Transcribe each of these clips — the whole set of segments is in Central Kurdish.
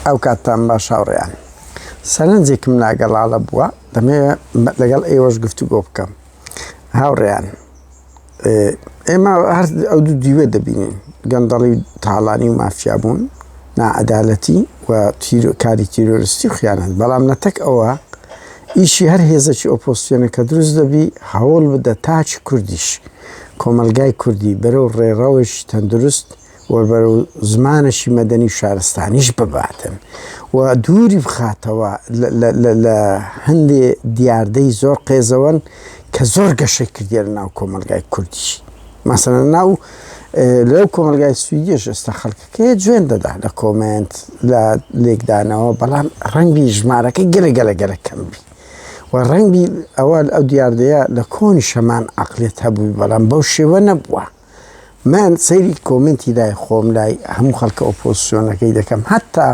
ئەو کاتتان باش هاوڕێیان. سەرنجێکم لا گەڵاڵە بووە دەمەوێ لەگەڵ ئێوەش گفتوگۆ بکەم. هاوڕێیان ئێمە هەر ئەو دوو دیوە دەبینین گەندەڵی و تاڵانی و مافیا بوون ناعەدالەتی و کاری تیرۆریستی و خیانەت بەڵام نەتەک ئەوە ئیشی هەر هێزێکی ئۆپۆزسیۆنە کە دروست دەبی هەوڵ بدە تاکی کوردیش کۆمەلگای کوردی بەرەو ڕێڕەوێکی تەندروست و بەرەو زمانێکی مەدەنی و شارستانیش بباتن و دووری بخاتەوە لە هەندێ دیاردەی زۆر قێزەوەن کە زۆر گەشەی کردیە لە ناو کۆمەلگای کوردی مەسەلەن ناو لەو کۆمەلگای سویدیش ئێستا خەڵکەکەی جوێن دەدا لە کۆمێنت لە لێکدانەوە بەڵام ڕەنگی ژمارەکەی گەلە گەلە گەلە کەم بی و ڕەنگی ئەوە ئەو دیاردەیە لە کۆنیش هەمان عەقڵیەت هەبووی بەڵام بەو شێوە نەبووە من سەیری کۆمێنتی لای خۆم لای هەموو خەڵکە ئۆپۆزسیۆنەکەی دەکەم هەتا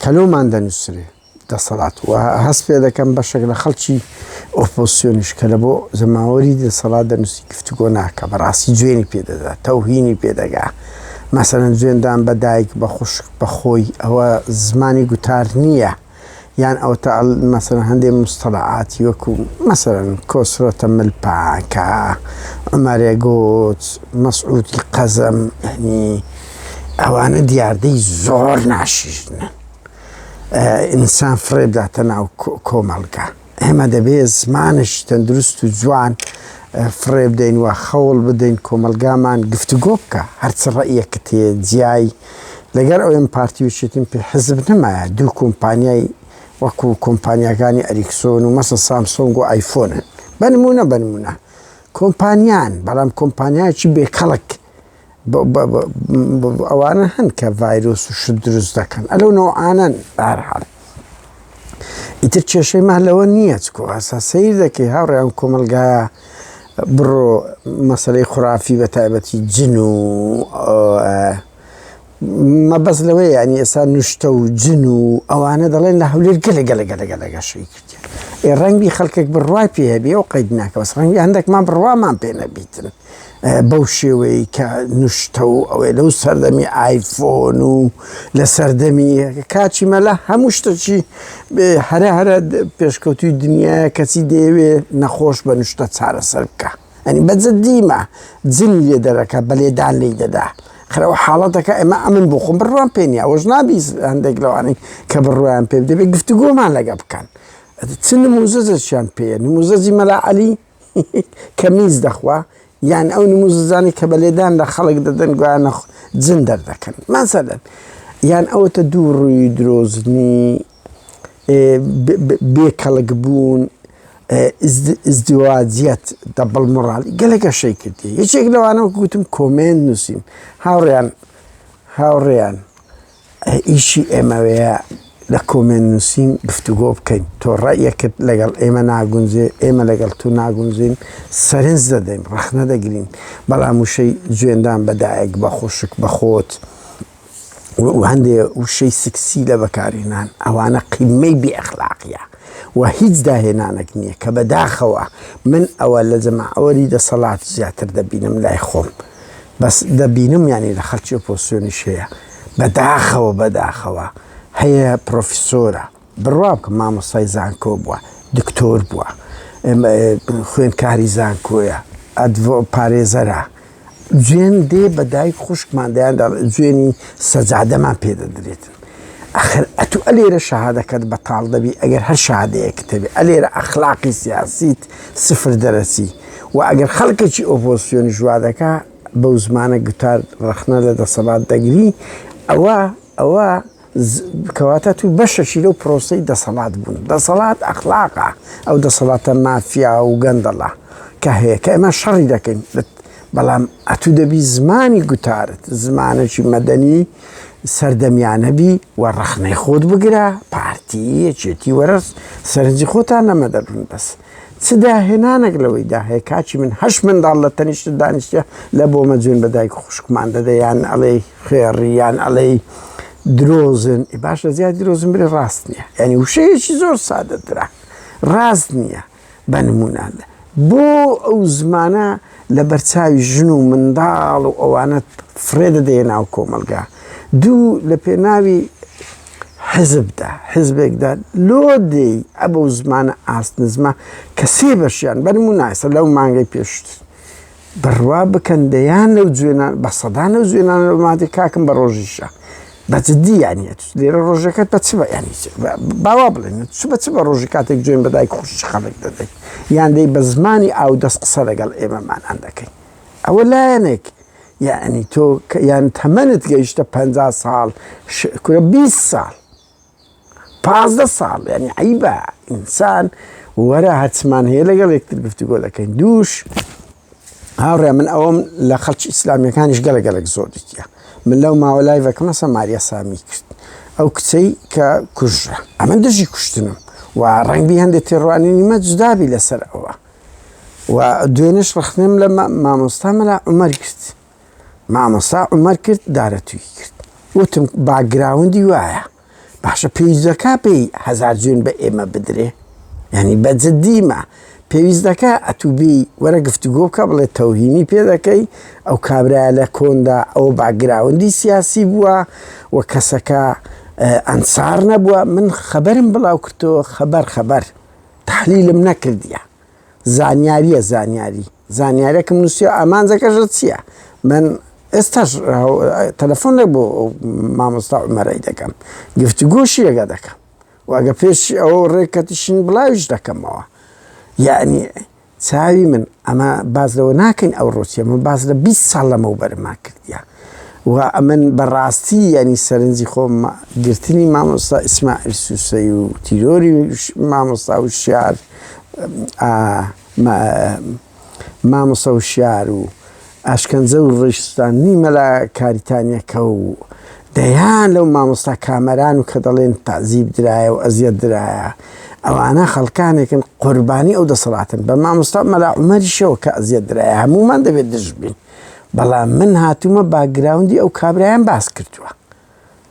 کە لۆمان دەنووسرێ دەسەڵات و هەست پێ دەکەم بەشێک لە خەڵکی ئۆپۆزسیۆنیش کە لە بۆ جەماوەری دەسەڵات دەنووسی گفتوگۆ ناکە بەڕاستی جوێنی پێ دەدا تەوهینی پێ دەگا مەسەلەن جوێندان بە دایک بە خوشک بە خۆی ئەوە زمانی گوتار نییە یان ئەوەتا مەسەلەن هەندێ مستەڵەعاتی وەکو مەسەلەن کۆسرەتە مل پاکە عومەرێ گوت مەسعودی قەزەم یعنی ئەوانە دیاردەی زۆر ناشیرنن ئینسان فڕێ بداتە ناو کۆمەڵگا ئێمە دەبێ زمانێکی تەندروست و جوان فڕێ بدەین و خەوڵ بدەین کۆمەڵگامان گفتوگۆ بکە هەرچ ڕەئیەکت هەیە جیای لەگەر ئەوێم پارتی و یەکێتیم پێ حزب نەمایە دوو کۆمپانیای وەکو کۆمپانیاکانی ئەریکسۆن و مەسە سامسۆنگ و ئایفۆنن بە نمونە بە نمونە کۆمپانیان بەڵام کۆمپانیایکی بێکەڵک ئەوانە هەن کە ڤایرۆس و شت دروست دەکەن ئەلەو نەوعانەن بەهەرحاڵ ئیتر کێشەی ما لەوە نییە چکۆ ئاسا سیر دەکەی هاوڕێیان کۆمەلگایە بڕۆ مەسلەی خرافی بە تایبەتی جن و مەبەست لەوەیە یانی ئێستا نوشتە و جن و ئەوانە دەڵێن لە هەولێر گەلە گەلە گەلە گەلە گەشەی کردیە ئێ ڕەنگی خەڵکێک بڕوای پێ هەبێ و قەید ناکە بەس ڕەنگی هەندێکمان بڕوامان پێ نەبیتن بەو شێوەیە کە نوشتە و ئەوەی لەو سەردەمی ئایفۆن و لە سەردەمی کاچی مەلا هەموو شتەکی هەرە هەرە پێشکەوتوی دنیاە کەچی دەیەوێ نەخۆش بە نوشتە چارەسەر بکە ئەنی بە جدیمە جنی لێ دەرەکە بە لێدان لێی دەدا خرەوە حاڵەتەکە ئێمە ئەمن بۆ خۆم بڕوام پێ نیە ئەوەش نابی هەندێک لەوانەی کە بڕوایان پێ دەبێت گفتوگۆمان لەگە بکەن چ نموزەجێکیان پێیە نموزەجی مەلا عەلی کە میز دەخوا یان ئەو نموزەجانی کە بە لێدان لە خەڵک دەدەن گوایە جن دەردەکەن مەسەلەن یان ئەوەتە دوو ڕووی درۆزنی بێ کەڵک بوون ئزدواجیەت دەبڵ مۆڕاڵی گەلە گەشەی کردی یەکێک لەوانە وەکو گوتم کۆمێنت نووسین هاوڕێیان هاوڕێیان ئیشی ئێمەوەیە لە کۆمێنت نووسین گفتوگۆ بکەین تۆ ڕەئیەکت لەگەڵ ئێمە ناگونجێ ئێمە لەگەڵ تو ناگونجین سەرنج دەدەین ڕەخنە دەگرین بەڵام وشەی جوێندان بە دایک بە خوشک بە خۆت و هەندێ وشەی سکسی لە بەکارهێنان ئەوانە قیمەی بێ ئەخلاقیە و هیچ داهێنانێک نییە کە بەداخەوە من ئەوە لە جەماوەری دەسەڵات زیاتر دەبینم لای خۆم بەس دەبینم یانی لە خەڵکی ئۆپۆزسیۆنیش هەیە بەداخەوە بەداخەوە هەیە پرۆفیسۆرە بڕوا بکە مامۆستای زانکۆ بووە دکتۆر بووە خوێندکاری زانکۆیە ئەدڤۆ پارێزەرە جوێن دێ بە دایک خوشکمان دەیان جوێنی سەجادەمان پێ دەدرێتن ئەخر ئەتو ئەلێرە شەهادەکەت بەتاڵ دەبی ئەگەر هەر شەهادەیەکت هەبێ ئەلێرە ئەخلاقی سیاسیت سفر دەرەچی و ئەگەر خەڵکێکی ئۆپۆزسیۆنیش وا دەکا بەو زمانە گوتار ڕەخنە لە دەسەڵات دەگری ئەوە ئەوە کەواتە تو بەشەکی لەو پرۆسەی دەسەڵات بوون دەسەڵات ئەخلاقە ئەو دەسەڵاتە مافیا و گەندەڵە کە هەیە کە ئێمە شەڕی دەکەین بەڵام ئەتوو دەبی زمانی گوتارت زمانێکی مەدەنی سەردەمیانە بی و ڕەخنەی خۆت بگرە پارتی یەکێتی وەرە سەرنجی خۆتان لەمە دەبن بەس چ داهێنانێک لەوەیدا هەیە کاکی من هەشت منداڵ لە تەنیشتت دانیشتە لە بۆمە جوێن بە دایک و خوشکمان دەدە یان ئەڵێی خوێڕی یان ئەڵێی درۆزن باش لە زیاد درۆزن برێ ڕاست نییە یعنی وشەیەکی زۆر سادەترە ڕاست نییە بە نمونە بۆ ئەو زمانە لە بەرچاوی ژن و منداڵ و ئەوانە فڕێ دەدەیە ناو کۆمەڵگا دوو لە پێناوی حزبدا حزبێکدا لۆ دێی ئەبەو زمانە ئاست نزمە کە سێ بەشیان بە نموونە ئێستا لەو مانگەی پێشتر بڕوا بکەن دەیان لەو جوێنان بە سەدان لەو جوێنان لەو مادی کاکم بە ڕۆژیشە بە جدی یانی ئەتوو لێرە ڕۆژەکەت بە چ بە یانی باوا بڵێن چ بە چ بە ڕۆژی کاتێک جوێن بە دایک خوشکی خەڵک دەدەی یان دەی بە زمانی ئاو دەست قسە لەگەڵ ئێمەمانان دەکەی ئەوە لایەنێک یعنی تۆ یان تەمەنت گەیشتە پ ساڵ کورە 20 ساڵ 15 ساڵ یعنی عیبە ئینسان وەرە هەرچمان هەیە لەگەڵ یەکتر گفتوگۆ دەکەین دووش هاوڕێ من ئەوەم لە خەڵکی ئیسلامیەکانیش گەلە گەلک زۆر دیتە من لەو ماوە لایڤەکەم لەسەر ماریا سامی کرد ئەو کچەی کە کوژرا ئەمە دژی کوشتنم و ڕەنگبی هەندێک تێڕوانینی مە جودابی لەسەر ئەوە و دوێنێش ڕەخنەم لە مامۆستا مەلا عومەر کرد مامۆستا عومەر کرد دارەتووی کرد وتم باگراوندی وایە باشە پێویست دەکا پێی هەزار جوێن بە ئێمە بدرێ یعنی بە جدیمە پێویست دەکا ئەتوو بێی وەرە گفتوگۆ بکە بڵێ تەوهینی پێ دەکەی ئەو کابرایە لە کۆندا ئەو background ی سیاسی بووە و کەسەکە ئەنسار نەبووە من خەبەرم بڵاو کردەوە خەبەر خەبەر تحلیلم نەکردیە زانیاریە زانیاری زانیارێکم نووسیوە ئامانجەکەشە چییە من ئێستاش تەلەفۆن لە بۆ مامۆستا عومەرەی دەکەم گفتوگۆشی لەگە دەکەم و ئەگە پێش ئەوە ڕێکەتیشین بڵاویش دەکەمەوە یعنی چاوی من ئەمە باز لەوە ناکەین ئەو ڕۆچیە من باز لە 20 ساڵ لەمەو بەرما کردیا و ئەمن بەڕاستی ینی سەرنجی خۆم گرتنی مامۆستا ئیسماعیل سوسەی و تیرۆری مامۆستا و شار مامۆستا وشیار و ئەشکەنجە و ڕیشسوتاندنی مەلا کاریتانیەکە و دەیان لەو مامۆستا کامەران و کە دەڵێن تەعزیب درایە و ئەزیەت درایە ئەوانە خەڵکانێکن قوربانی ئەو دەسەڵاتن بە مامۆستا مەلا عومەریشەوە کە ئەزیەت درایە هەمومان دەبێت دژ بین بەڵام من هاتوومە background ی ئەو کابرایان باس کردووە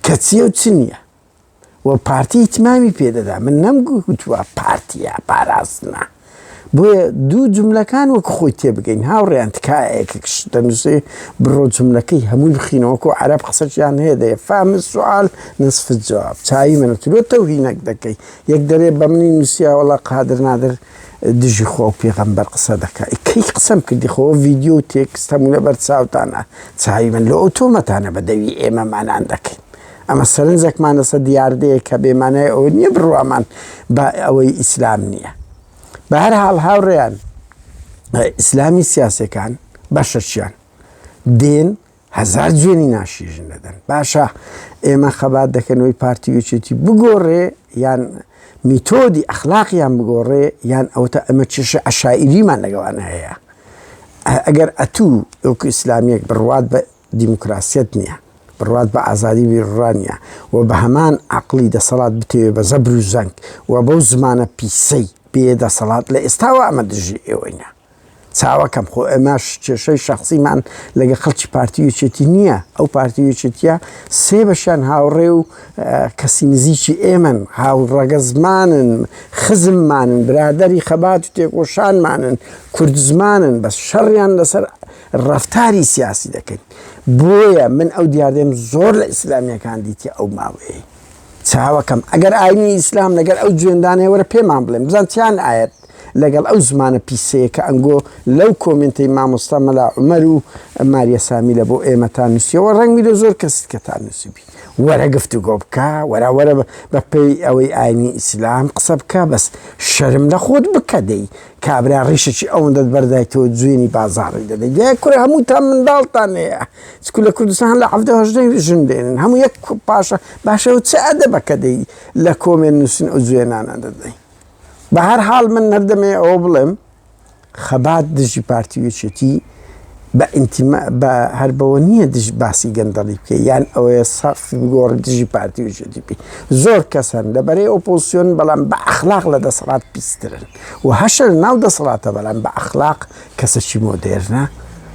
کە چییە و چ نییە و پارتی ئیتمامی پێ دەدا من نەمگوتووە پارتیە پاراستنە بۆیە دوو جملەکان وەک خۆی تێبگەین هاوڕێیان تکایە یەکێک دەنووسێ بڕۆ جملەکەی هەمووی بخینەوە وەکو عەرەب قسەشیان هەیە دەیە فهم السؤال نصف الجواب چاوی منە تلۆ تەوهینەک دەکەی یەک دەرێ بە منی نووسیا وەڵا قادر نادر دژی خوا و پێغەمبەر قسە دەکا کەی قسەم کردی خۆ ڤیدیۆ و text هەموو لەبەر چاوتانە چاوی من لۆ ئەو تۆمەتانە بە دەوی ئێمەمانان دەکەین ئەمە سەرنجێکمان لەسەر دیاردەیەک کە بێ مانای ئەوە نییە بڕوامان بە ئەوەی ئیسلام نییە. بە هەر حاڵ هاوڕێیان ئیسلامی سیاسەکان بەشەکیان دێن هەزار جوێنی ناشیژن دەدەن باشە ئێمە خەبات دەکەنەوەی پارتی یەکێتی بگۆڕێ یان میتۆدی ئەخلاقیان بگۆڕێ یان ئەوەتە ئەمە کێشە عەشایریمان لەگەڵان هەیە ئەگەر ئەتوو وەکو ئیسلامیەک بڕوات بە دیموکراسیەت نیە، بڕوات بە ئازادی بیروڕا نیە و بە هەمان عەقڵی دەسەڵات بتەوێ بە زەبر و زەنگ و بەو زمانە پیسەی بێ دەسەڵات لە ئێستاوە ئەمە دژی ئێوەینە. چاوەکەم خۆ ئێمەش کێشەی شەخسیمان لەگە خەڵکی پارتی و یەکێتی نییە ئەو پارتی و یەکێتیە سێ بەشیان هاوڕێ و کەسی نزیکی ئێمەن هاوڕەگەزمانن خزممانن برادەری خەبات و تێکۆشانمانن کوردزمانن بەس شەڕیان لەسەر ڕەفتاری سیاسی دەکەین بۆیە من ئەو دیاردەم زۆر لە ئیسلامیەکان دیتی ئەو ماوەیە چاوەکەم ئەگەر ئاینی ئیسلام لەگەر ئەو جوێندانەیە وەرە پێمان بڵێن بزان چیان ئاەت لەگەڵ ئەو زمانە پیسەیە کە ئەنگۆ لەو comment ەی مامۆستا مەلا عومەر و ماریا سامی لە بۆ ئێمەتان نووسیەوە ڕەنگی لە زۆر کەس کەتان نووسیبی وەرە گفتوگۆ بکە وەرە وەرە بە پێی ئەوەی ئاینی ئیسلام قسە بکە بەس شەرم لە خۆت بکە دەی کابرا ڕیشەکی ئەوەندەت بەردایتەوە جوێنی بازاڕی دەدەی دوای کورە هەمووتان منداڵتان هەیە چکو لە کوردستان لە حەڤدە هەژدە ژن دێنن هەموو یەک پاشە باشە و چ ئەدەبەکە دەی لە comment نووسین ئەو جوێنانە دەدەی بە هەر حاڵ من هەردەمێ ئەوە بڵێم خەبات دژی پارتی و یەکێتی بە ئینتیما بە هەر بەوە نییە دژ باسی گەندەڵی بکەی یان ئەوەیە سەف بگۆڕی دژی پارتی و یەکێتی بکەی زۆر کەس هەن لە بەرەی ئۆپۆزسیۆن بەڵام بە ئەخلاق لە دەسەڵات پیسترن و هەشە لە ناو دەسەڵاتە بەڵام بە ئەخلاق کەسەکی مۆدێرنە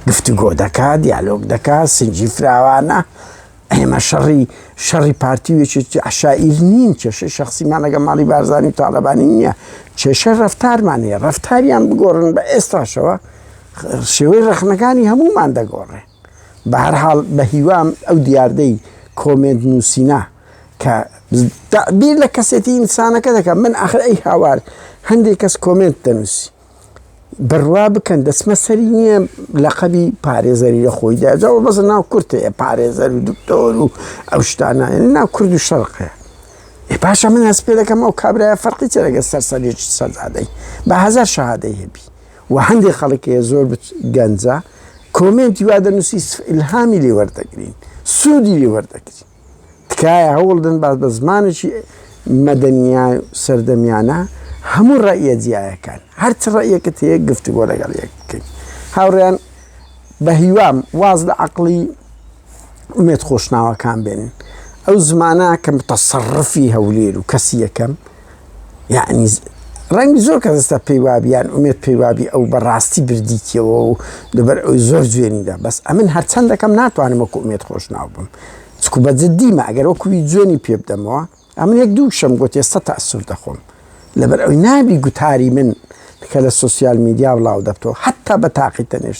گفتوگۆ دەکا دیالۆگ دەکا سنجی فراوانە ئێمە شەڕی شەڕی پارتی و یەکێتی عەشائیر نین کێشەی شەخسیمان لەگەڵ ماڵی بارزانی و تاڵەبانی نییە کێشە ڕەفتارمان هەیە ڕەفتاریان بگۆڕن بە ئێستاشەوە شێوەی ڕەخنەکانی هەمومان دەگۆڕێ بە هەر حاڵ بە هیوام ئەو دیاردەی comment نووسینە. کە تەعبیر لە کەسێتی ئینسانەکە دەکات من ئاخر ئەی هاوار هەندێک کەس کۆمێنت دەنووسی بڕوا بکەن دەچمە سەری نییە لەقەبی پارێزەری لە خۆی دا جا بەس ناو کورد هەیە پارێزەر و دکتۆر و ئەو شتانە ناو کورد و شەرق هەیە باشە من هەست پێ دەکەم ئەو کابرایە فەرقی چیە لەگەڵ سەرسەرێکی سەرزادەی بە هەزار شەهادەی هەبی و هەندێک خەڵک هەیە زۆر گەنجە کۆمێنتی وا دەنووسی ئیلهامی لێ وەردەگرین سوودی لێ وەردەگرین تکایە هەوڵدن باس بە زمانێکی مەدەنیا سەردەمیانە هەموو ڕەئیە جیایەکان هەرچ ڕەئیەکت هەیە گفتوگۆ لەگەڵ یەک بکەین هاوڕێیان بە هیوام واز لە عەقڵی ئومێد خۆشناوەکان بێنن ئەو زمانە کە متەسەڕفی هەولێر و کەسی یەکەم یعنی ڕەنگی زۆر کەس ئێستا پێی وابی یان ئومێد پێی وابی ئەو بەڕاستی بردیتیەوە و لەبەر ئەوی زۆر جوێنیدا بەس ئەمن هەرچەند دەکەم ناتوانم وەکو ئومێد خۆشناو بم چکو بە جدیمە ئەگەر وەکوی جوێنی پێ بدەمەوە ئەمن یەک دوو شەم گوت ئێستا تەئسوف دەخۆم لەبەر ئەوی نابی گوتاری من کە لە سۆسیال میدیا بڵاو دەبتەوە حتا بە تاقی تەنێش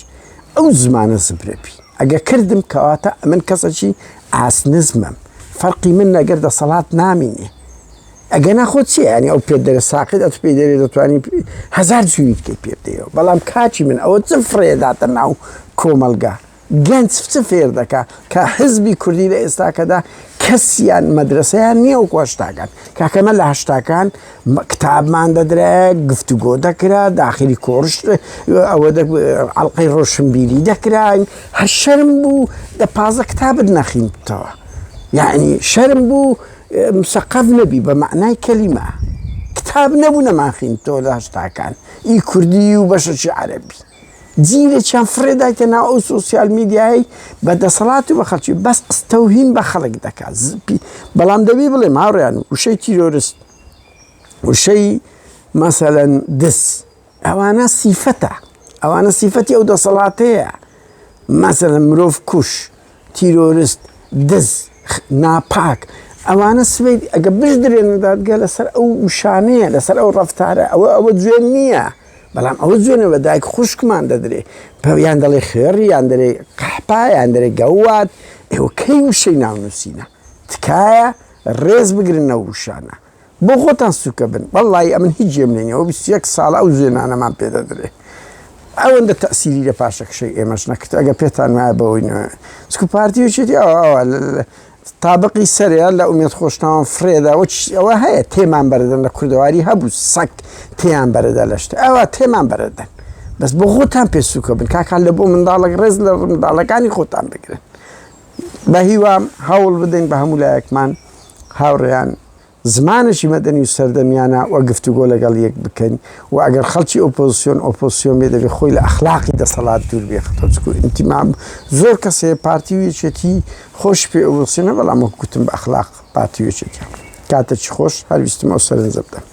ئەو زمانە زبرەبی ئەگە کردم کەواتە ئەمن کەسەکی ئاست نزمم فەرقی من لەگەر دەسەڵات نامینێ ئەگەنا خۆ چیە یانی ئەو پێت دەرێ ساقیت ئەتو پێی دەرێ دەتوانی هەزار جووی بکەی پێ بدەیەوە بەڵام کاکی من ئەوە چ فڕێداتە ناو کۆمەڵگا گەنج چ فێر دەکا کە حزبی کوردی لە ئێستاکەدا کەسیان مەدرسەیان نییە وەکو هەشتاکان کاکەمە لە هەشتاکان کتابمان دەدرایە گفتوگۆ دەکرا داخلی کۆڕش ئەوە ئەڵلقەی ڕۆشنبیری دەکراین هەر شەرم بوو دە پازە کتابت نەخیندتەوە یعنی شەرم بوو مسەقەف نەبی بە مەعنای کەلیمە کتاب نەبوو نەمانخیندتەوە لە هەشتاکان ئی کوردی و بەشەکی عەرەبی جیلێکیان فڕێ دایتە ناو ئەو سۆسیال میدیای بە دەسەڵات و بە خەڵکی بەس تەوهین بە خەڵک دەکات بەڵام دەبی بڵێم هاوڕیان وشەی تیرۆرست وشەی مەسەلەن دز ئەوانە سیفەتە ئەوانە سیفەتی ئەو دەسەڵاتەیە مەسەلەن مرۆڤ کوش تیرۆرست دز ناپاک ئەوانە سبەی ئەگە بشدرێنە دادگا لەسەر ئەو وشانەیە لەسەر ئەو ڕەفتارە ئەوە ئەوە جوێن نییە بەڵام ئەوە جوێنە بە دایک خوشکمان دەدرێ یان دەڵێ خوێڕی یان دەرێ قەحپا یان دەرێ گەواد ئێوە کەی وشەی ناونووسینە تکایە ڕێز بگرن لەو وشانە بۆ خۆتان سوکە بن وەڵی ئەمن هیچ جێم لێ نیە ئەوە 21 ساڵە ئەو جوێنانەمان پێ دەدرێ ئەوەندە تەسیری لە پاشەکشەی ئێمەش نەکرد ئەگە پێتان وایە بەوەی نوێ چکو پارتی وچێتی ئەوە ئەوە تابقی سەرە لە ئومێد خۆشناوان فرێدا وەچ ئەوە هەیە تێمان بەرەدەن لە کوردەواری هەبوو سەگ تێیان بەرەدا لە شتە ئەوە تێمان بەرەدەن بەس بۆ خۆتان پێ سوکە بن کاکان لە بۆ منداڵک ڕێز لە منداڵەکانی خۆتان بگرن بە هیوام هەوڵ بدەین بە هەموو لایەکمان هاوڕێیان زمانێکی مەدەنی و سەردەمیانە و گفتوگۆ لەگەڵ یەک بکەین و ئەگەر خەڵکی ئۆپۆزسیۆن ئۆپۆزسیۆن بێ دەبێ خۆی لە ئەخلاقی دەسەڵات دوور بێخەتەوە چکو ئینتیما زۆر کەس هەیە پارتی و یەکێتی خۆش پێ ئۆپۆزسیۆنە بەڵام وەک گوتم بە ئەخلاق پارتی و یەکێتی کاتێکی خۆش هەر ویستم ئەو سەرنجە بدەم.